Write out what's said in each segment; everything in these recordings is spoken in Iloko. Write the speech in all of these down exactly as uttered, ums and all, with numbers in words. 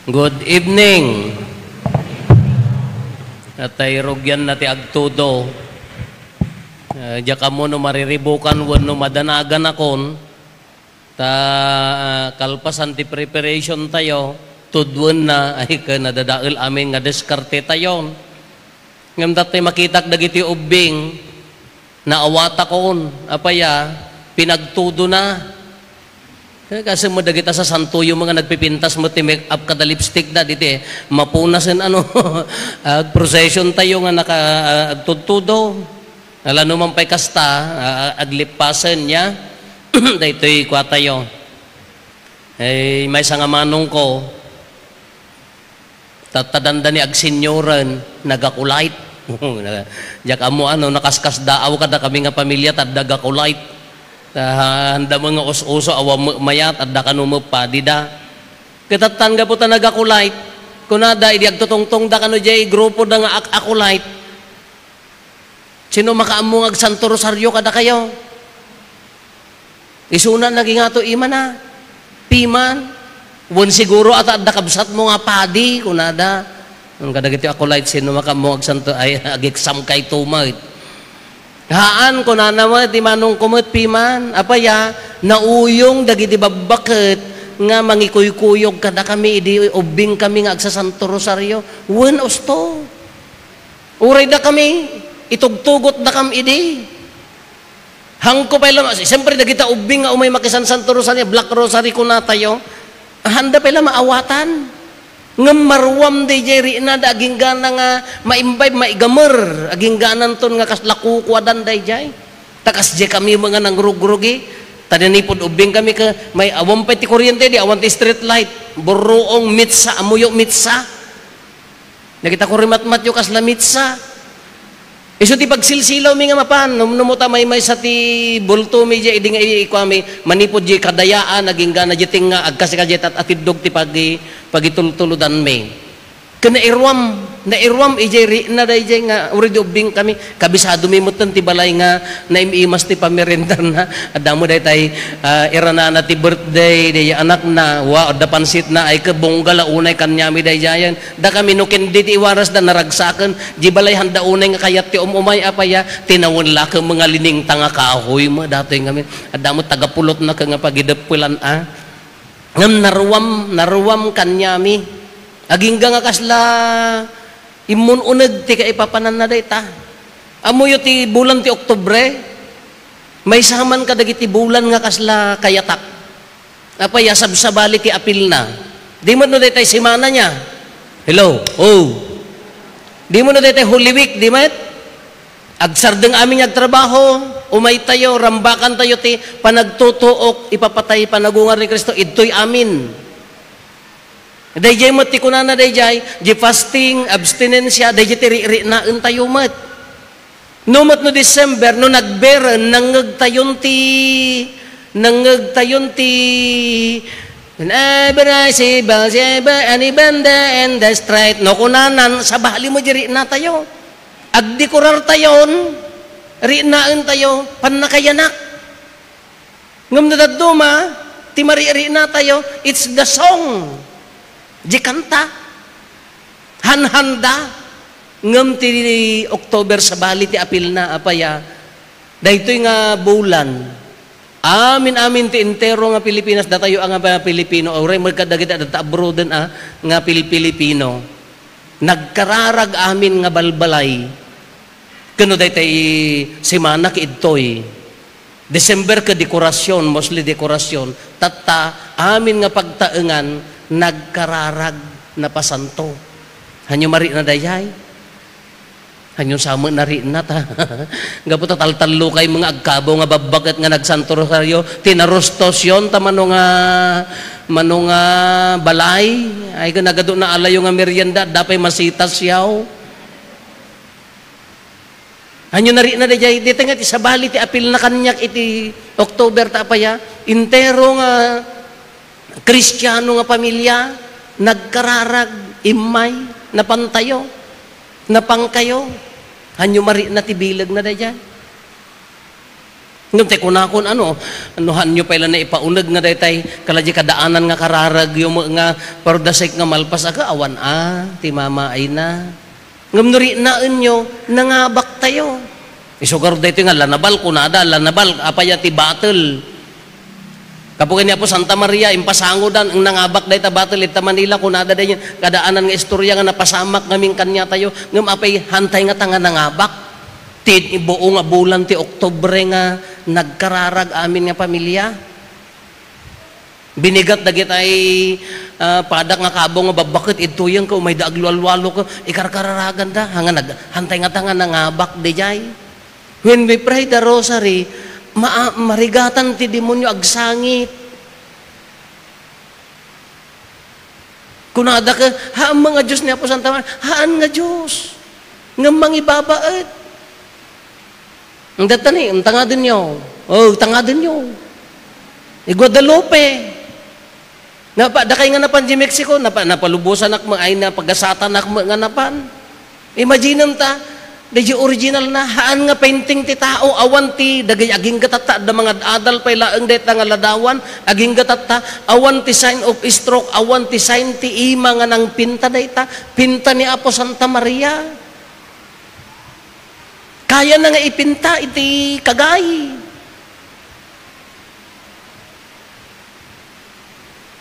Good evening. Atay rugianna ti agtudo. Ah, diak ammo no mariribukan wenno madanaganakon. Ta, ah, kalpasan ti preparationtayo, tudwenna, ay, ket nadadael amin nga diskartetayon. Ngem datoy makitak dagiti ubbing, naawatakon, apay a, pinagtudona. Ket kasem met dagita sasantoyo nga nagpipintas met ti make-up kada lipstick da, diti mapunasen, ano, ag-procession tayo nga naka-, ah, agtudtudo. Ala, no man pay kasta, ah, aglippasen niya. Daytoy kuatayo. Eh, maysa nga manong ko, tattadanda ni agsenioren, nagakulait. Diak ammo, ano, nakaskasdaaw kada kami nga pamilya, tadda gakulait. Ta, handa mo nga us-uso, awan met mayat, adda kano met padida. Ket tattan gapu ta nagakulait, kunada, idi agtutungtongda kano diay grupoda nga ak-, akulait, "Sino makaammo nga agsanto rosario kadakayo?" Isuna nagingato imana, piman. "Wen siguro ata adda kabsatmo nga padi," kunada. Ang kadagiti akulait, "Sino makaammo agsanto?" Ay, ag-exam kay tumet. "Haan," kunana met, di manong ko met, piman. Apay a, nauyong dagiti babbaket nga mangikuykuyog kadakami idi ubbing kami nga agsasanto rosario. Wen, usto. Uray dakami, itugtugot dakam idi. Hangko pay la, siyempre, dagita ubbing nga umay makisansanto rosario, black rosary kunatayo, handa pay la maawatan. Ngem maruam daydiay riknada agingga nga maimbay, maigamer, aginggananton nga kasla kukuadan daydiay. Ta kasdiay kami nga nangrugrugi, ta nanipud ubbing kami ket may awan pay ti kuryente, di awan ti street light. Burruong, mitsa, amuyo mitsa. Nakita ko rimatmatyo kasla mitsa. Isu ti pagsilsilawmi nga mapan, num-, numuta maymaysa ti bultomi diay idi nga i-, ikuami, manipud diay kadayaan, agingga na diay tinga, agkasi-kasi diay tat-, atiddog ti pagi-, pagitultulodanmi. Ken nairuam, nairuam idiay rikna daydiay nga, uray di ubbing kami, kabisadomi metten ti balay nga naim-imas ti pammerendarna. Adda mo daytay, ah, iranana ti birthday, diay anakna, wa, adda pansitna, ay, ket bungga la unay kaniami daydiayen. Dakami no ken di ti iwarasda naragsaken, di balay handa unay nga kayat ti um-umay, apay a, tinawen la ket nga liningtang a kahoy met datoy ngamin. Adda met tagapulotna ket nga pagideppelan a. Ngem naruam, naruam kaniami. Agingga nga kasla immun-uneg ti kaipapananna dayta. Ammoyo ti bulan ti Oktubre, maysa man kadagiti bulan nga kasla kayatak. Apay a, sabsabali ti apilna. Di met no daytay semana niya. Hello? Oh. Di met no daytay Holy Week, di met? Agsardeng amin nga agtrabaho, umaytayo, rambakantayo ti panagtutuok, ipapatay, panagungar ni Cristo, idtoy amin. Daydiay met ti kunana daydiay, di fasting, abstinensia, daydiay ti riknaentayo met. No met no December, no nagberen, nangngegtayon ti, nangngegtayon ti, "Whenever I see Bathsheba and Ibanda and the Strike," no kunanan, sabali met di riknatayo. Agdekorartayon, riknaentayo, pannakayanak. Ngem no dadduma, ti maririknatayo, it's the song. Di kanta. Hanhanda. Ngem ti October, sabali ti apilna, apay a, daytoy nga bulan, amin-amin ti entero nga Pilipinas, datayo a nga Pilipino, uray met kadagiti adda abroaden a nga Pil-, Pilipino, nagkararag amin nga balbalay. Ken no daytay semana ket idtoy. December ket dekorasyon, mostly dekorasyon. Tatta, amin nga pagtaengan, nagkararag, napasanto. Hanyo marikna dayay? Hanyo sa met narikna ta. Gapu ta taltallokaymo nga agkabaw nga babbaket nga nagsanto rosario, ti narustosyon ta mano nga, mano nga balay. Ay, ken nagadu naalayo nga merienda, adda pay masitas yaw. Hanyo narikna daydiay, dita nga ti sabali ti apilna kaniak iti October ta apay a, entero nga Kristiano nga pamilya, nagkararag, immay, napantayo, napankayo. Hanyo marikna ti bilegna daydiay. Ngem ti kunakon, ano, no haanyo pay la naipauneg nga daytay, kala di kadaanan nga kararagyo met nga, for the sake nga malpas, aga, awan a, ti mama ay na. Ngem no riknaenyo, nangabaktayo. Isugar daytoy nga, lanabal, kunada, lanabal, apay a ti battle. Kapuy ni Apo Santa Maria, impasangodan, ang nangabak dayta battle, ita Manila, kunada dayta, kadaanan nga istorya nga napasamak ngamin kaniatayo, ngem apay, haantay ngata nga nangabak. Ti buo nga bulan ti Oktubre nga nagkararag amin nga pamilya. Binigat dagitay, ah, padak nga kabaw nga babbaket, idtoyen ka, umayda aglualwalo ka, ikarkararagan da, hanga nag-, haantay ngata nga nangabak, dayjay. When we pray the rosary, ma-, marigatan ti demonyo agsangit. Kunada ka, "Haan nga Dios ni Apo Santa Maria." Haan nga Dios. Ngem mangibabaet. Ang datani, ang tangadenyo. Oh, tangadenyo. Ni Guadalupe. Napa, dakay nga napan di Mexico, napa, napalubosanak met, ay, napagasatanak met nga napan. Imaginem ta, daydi original na, haan nga painting ti tao, awan ti, dagay agingga tatta, adda mangad-adal pay laeng dayta nga ladawan, agingga tatta, awan ti sign of stroke, awan ti sign ti ima nga nangpinta dayta, pinta ni Apo Santa Maria. Kayana nga ipinta iti kagayi.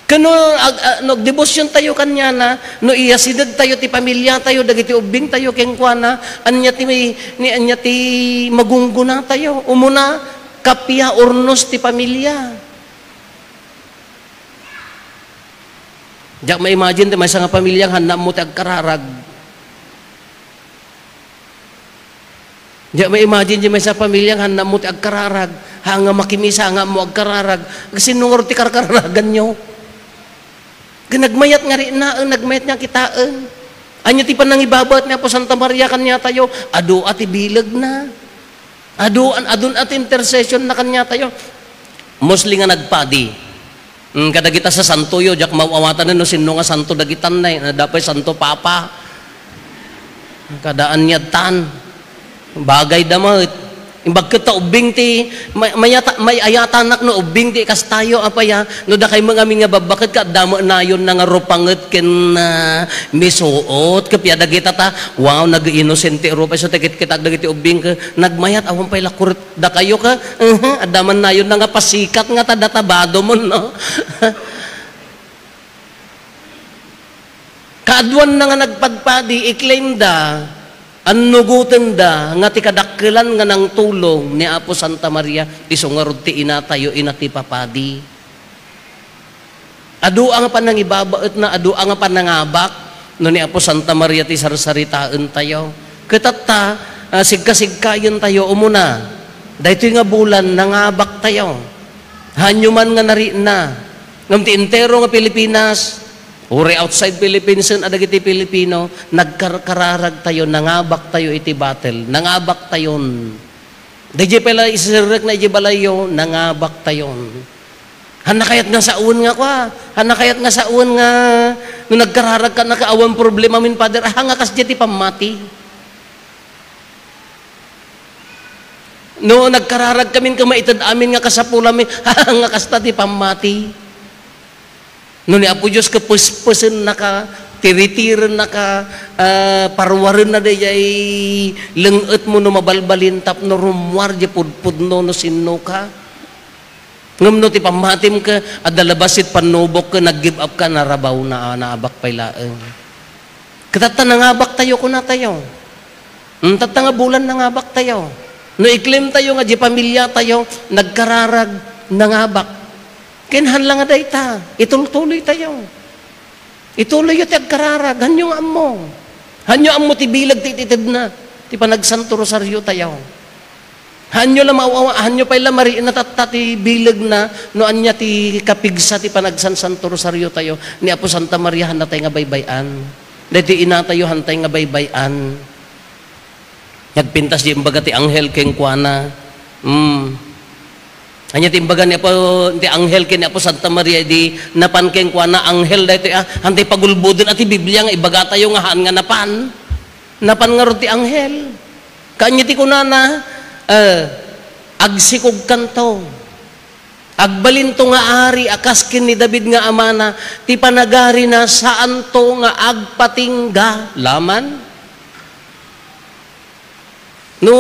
Ken no ag-, a-, no agdebosyon tayo kaniana, no iyasideg tayo ti pamilya tayo, dagiti ubbing tayo kenkuana, ania ti may, ni, ania ti magungguna tayo? Umuna, kappia urnos ti pamilya. Diak ma-imagine ti maysa nga pamilya nga haan ammo ti agkararag. Diak ma-imagine ti maysa a pamilya nga haan ammo ti agkararag. Haan nga makimisa nga ammo agkararag. Sinno ngarud ti karkararaganyo? Ken nagmayat nga riknaen, nagmayat nga kitaen. Ania ti panangibabaet ni Apo Santa Maria kaniatayo? Adu a ti bilegna. Adu, an-, adun a ti intercession na kaniatayo. Mostly nga nagpadi. Mm, kadagita sasantoyo, diak maaw-awatan no sinno nga santo dagitan, nay, na dapay Santo Papa. Kada aniatan. Bagay da met. Imbag ket ta ubbing ti, may, mayata-, may-ayatanak no ubbing ti kastayo, apay a, no dakay met ngamin nga babbaket, ket adda met nayonna nga rupanget ken, ah, misuot. Ket pia dagita ta, wow, nag-inosente rupa, isu ti kitkitak dagiti ubbing ket nagmayat, awan pay la kurit dakayo ka, uh-huh, adda man nayonna nga pasikat nga ta data bado mo, no? Kaaduanna nga nagpadpadi, i-claim da, annugotenda nga ti kadakkelan nga nangtulong ni Apo Santa Maria, isu ngarud ti inatayo, ina ti papadi. Adu a nga panangibabaetna, adu a nga panangabak, no ni Apo Santa Maria ti sarsaritaentayo. Ket tatta, ah, sigkasigkaentayo, umuna, daytoy nga bulan, nangabaktayo. Haanyo man nga narikna. Ngem ti entero nga Pilipinas, uray outside Philippines, ken adagiti Pilipino, nagkarkararagtayo, nangabaktayo iti battle, nangabaktayon. Daydiay pay la iserrekna idiay balayyo, nangabaktayon. Haanna kayat nga sawen nga kua, haanna kayat nga sawen nga no nagkararag ka, naka-, awan problema min, Father, aha nga kasdiay ti pammati? No nagkararag kamin ken maited amin nga kasapulamin, aha nga kasta ti pammati? No ni Apo Dios kapespesennaka, tiritirennaka, ah, parwarenna daydiay leng-etmo no mabalbalin tapno rummuar diay pudpudno no sinnoka. Ngem no ti pammatim ket adda labasit pannubok ket nag-give up ka, narabaw na, naabak pay laeng. Ket tatta nangabaktayo, kunatayo. Hmm, tatta nga bulan nangabaktayo. No i-claim tayo nga di pamilya tayo, nagkararag, nangabak. Ken haan la nga dayta, itultuloy tayo. Ituloyyo ti agkararag, haanyo nga ammo. Haanyo ammo ti bileg ti ititedna, ti panagsanto rosario tayo. Haanyo la maaw-awa-, haanyo pay la marikna tatta ti bilegna no ania ti kapigsa ti panagsansanto rosario tayo. Ni Apo Santa Maria, haanna tay nga baybay-an. Daytoy inatayo, haantay nga baybay-an. Nagpintas di imbaga ti anghel kenkuana. Hmm. Ania ti imbaga ni Apo, ti anghel ken ni Apo Santa Maria idi napan kenkuana, anghel daytoy, ah, haantay pagulboden a ti Biblia nga ibagatayo nga haan nga napan. Napan ngarud ti anghel. Kaanya ti kunana, eh, Agsikogkanto. Agbalinto nga ari a kas ken ni David nga amana, ti panagarina saanto nga agpatingga laman. No,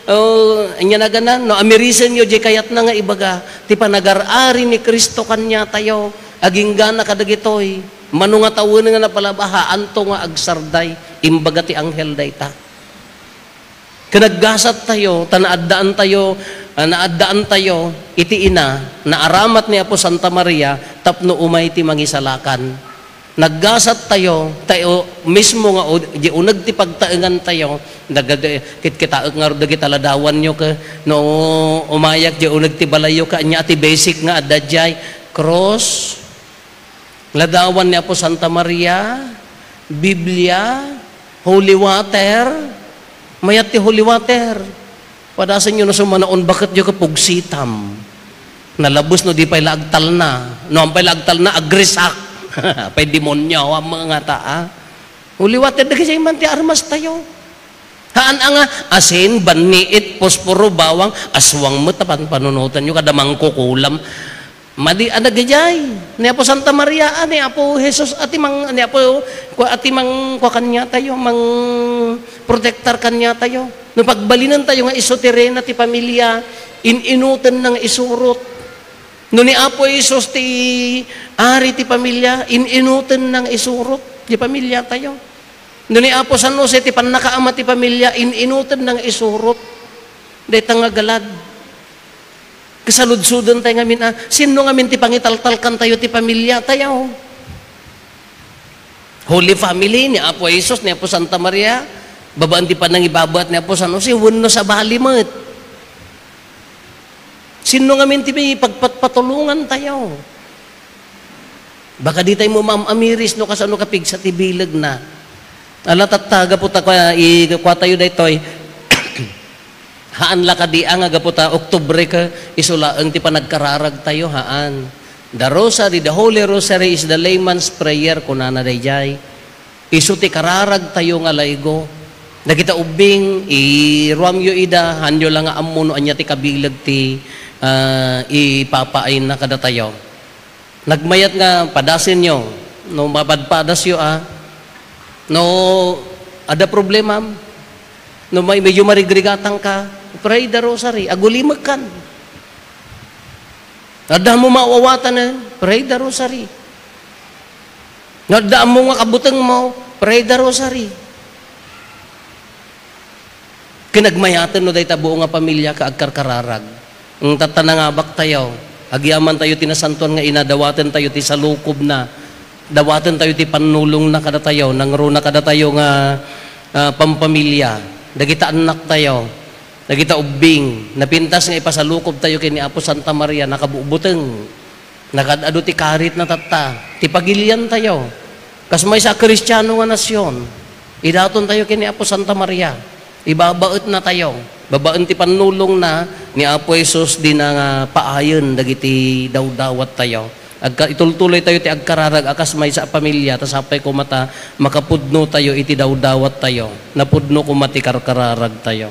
oh, ania nagana, no, amirisenyo diay kayatna nga ibaga, ti panagar-ari ni Cristo kaniatayo, aginggana kadagitoy, mano nga tawen nga napalaba, haanto nga agsarday, imbaga ti anghel dayta. Ken aggasattayo, ta naaddaantayo, ah, naaddaantayo iti ina, naaramat ni Apo Santa Maria tapno umay ti mangisalakan. Naggasattayo, ta, o, mismo nga u-, di uneg ti pagtaengantayo, dagad-, kitkitaek ngarud dagiti ladawanyo ket no umayak di uneg ti balayyo, ket ania ti basic nga adda diay? Cross, ladawan ni Apo Santa Maria, Biblia, holy water. Mayat ti holy water. Padasenyo no sumanaon, baketyo ket pugsitam. Nalabes no di pay la agtalna. No, ampay la agtalna, agrisak. Pay demonyo, ammo nga ta, ah. Holy water, dagiti man ti armastayo. Haan a nga, asin, banniit, posporo, bawang, aswang met a pan-, panunotanyo, kada mangkukulam. Madi a dagijay. Ni Apo Santa Maria, a, ni Apo Jesus, a ti mang-, ni Apo, kua, a ti mang-, kua kaniatayo, mangprotektar kaniatayo. No pagbalinentayo nga isu ti reyna ti pamilia, in-inutenna nga isurot. No ni Apo Jesus ti ari ti pamilia, in-inutenna nga isurot ti pamiliatayo. No ni Apo San Jose ti pannakaama ti pamilia, in-inutenna nga isurot dayta nga galad. Kasaludsodentayo ngamin a, sinno ngamin ti pangitaltalkantayo ti pamiliatayo? Holy Family ni Apo Jesus, ni Apo Santa Maria, babaen ti panangibabaet ni Apo San Jose, wenno sabali met. Sinno ngamin ti pagpatpatulongantayo? Baka di tayo maam-amiris no kasano kapigsa ti bilegna. Ala tatta, gapu ta kua-, i-, kua tayo daytoy. Haan la kadi a nga gapu ta Oktubre ket isu laeng ti panagkararagtayo, haan. The Rosary, the Holy Rosary is the layman's prayer, kunana dayjay. Isu ti kararagtayo nga laygo. Dagita ubbing, iruamyo ida, hanyo la nga ammo no ania ti kabileg ti, ah, ipapaayna kadatayo. Nagmayat nga padasenyo, no mapadpadasyo a, no adda problemam, no may, medyo marigrigatangka, pray the rosary, agulimekkan. Adda mo maawatanen, pray the rosary. No adda mo nga kabutengmo, pray the rosary. Kinagmayaten no dayta buo nga pamilia ka agkarkararag. Ng tatta nangabaktayo, agyamantayo ti nasantuan nga ina, dawatentayo ti salukobna, dawatentayo ti pannulongna kadatayo, nangruna kadatayo nga, ah, pampamilia, dagita annaktayo, dagita ubbing, napintas nga ipasalukobtayo ken ni Apo Santa Maria, nakabubuteng. Nakaad-adu ti karitna tatta, ti pagiliantayo. Kas maysa a Kristiano nga nasion, idatontayo ken ni Apo Santa Maria. Ibabaetnatayo. Babaen ti pannulongna ni Apo Jesus, dina nga paayen dagiti dawdawattayo. Agka-, itultuloytayo ti agkararag a kas maysa a pamilia, ta sapay koma ta makapudnotayo iti dawdawattayo. Napudno koma ti karkararagtayo.